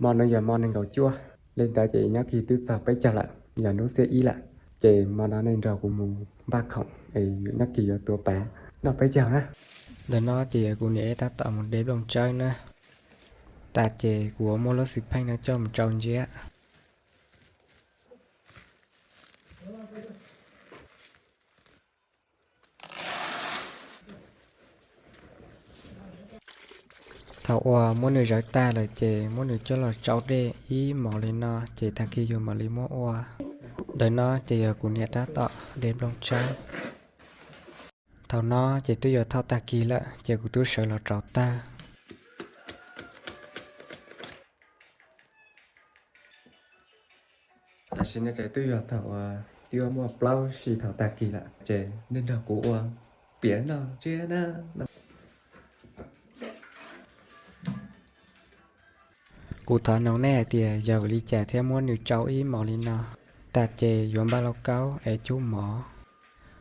Hmo no yog hmo nees nkaum cuaj, li ntawd ces nyob kis twb txog peb caug lawm, yog hnub xiab ib lawm. Ces hmo no nej nrog kuv mus npaj khoom es nyob kis yuav tuav pev noj peb caug na. Ntawm no ces yog kuv niam tab tom mus de nplooj tsawb na. Tas ces kuv yuav muab lub xwm pheej no coj mus tsau ntsiab. Thaum uas muab nws zawv tag lawm ces muab nws coj los tsau dej ib hmos li no ces tag kis yus mam li muab ua. Ntawm no ces yog kuv niam tab tom de nplooj tsawb. Thaum no ces twb yuav thauj tag kis lawm ces kuv twb sawv los rauv taws. Tam sim no ces twb yog thaum uas twb yuav muaj plaub sis thaum tag kis lawm ces nej nrog kuv ua piav noj tsiab na. Kuv thov noog nej hais tias yog vim li cas thiaj muab nws tsau ib hmos li no. Tas ces yuav npaj lauj kaub es cub mov.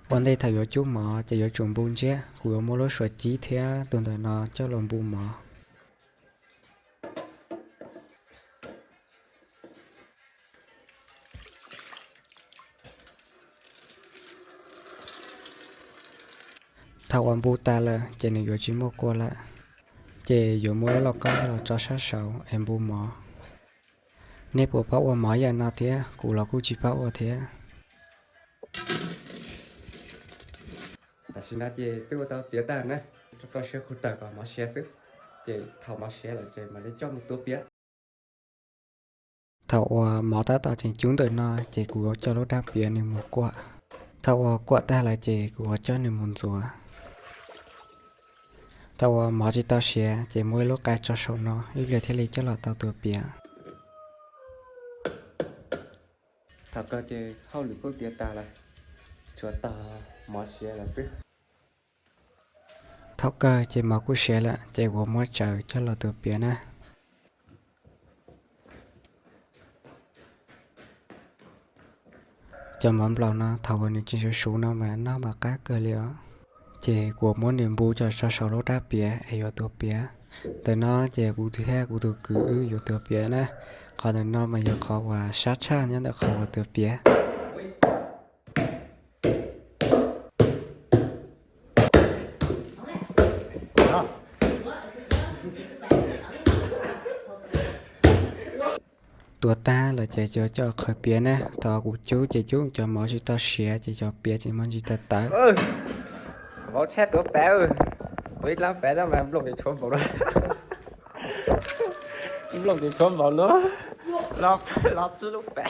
Ua ntej thaum yuav cub mov ces yuav tsum npu ntsiab, kuv yuav muab lub suav cib thiab tus ntawm no coj los npu mov. Thaum uas npu tas lawm ces nws yuav tsis muaj kua lawm, ces yuav muab lub lauj kaub los tso sab saud es npu mov. Nej puas paub ua mov yam no thiab? Kuv los kuj tsis paub ua thiab. Tam sim no ces twb ua tau tiav tag na, rau rau siab qhub taws kom mov siav xwb, ces thaum mov siav lawm ces mam li coj mus tuav piav. Thaum uas mov tab tom tseem cub ntawm no ces kuv yuav coj lub dab piav nws mus kuam. Thaum uas kuam tag lawm ces kuv yuav coj nws mus ntxuav. Thaum uas mov tsis tau siav ces muab ib lub qai tso saum no ib pliag thiaj li coj los tau tuav piav. Thaum kawg ces hauj lwm kuj tiav tas lawm, tsuas tos mov siav lawm xwb. Thaum kawg ces mov kuj siav lawm ces kuv muab tsawv coj los tuav piav na. Cov mov nplaum no thaum uas nws tseem suv suv no mas noj mas qab kawg li os. Ces kuv muab nws npu coj tso saum lub dab piav es yuav tuav piav. Ntawm no ces kuv thiab kuv tus kwv wb yuav tuav piav na. Qhov ntawm no mas yog qhov uas sab tshaj nyob ntawm qhov uas tuav piav. Tuav tag lawm ces yuav coj qhawv piav na. Thaum kuv cub ces cub cov mov tsis tau siav ces cov piav tseem muaj ntsis tawv tawv. Vauv tshab tuav pev, tuav ib dlaab pev tab mas nplooj ces tshuav npaum no. Nplooj ces tshuav npaum no, los tswb lub pev.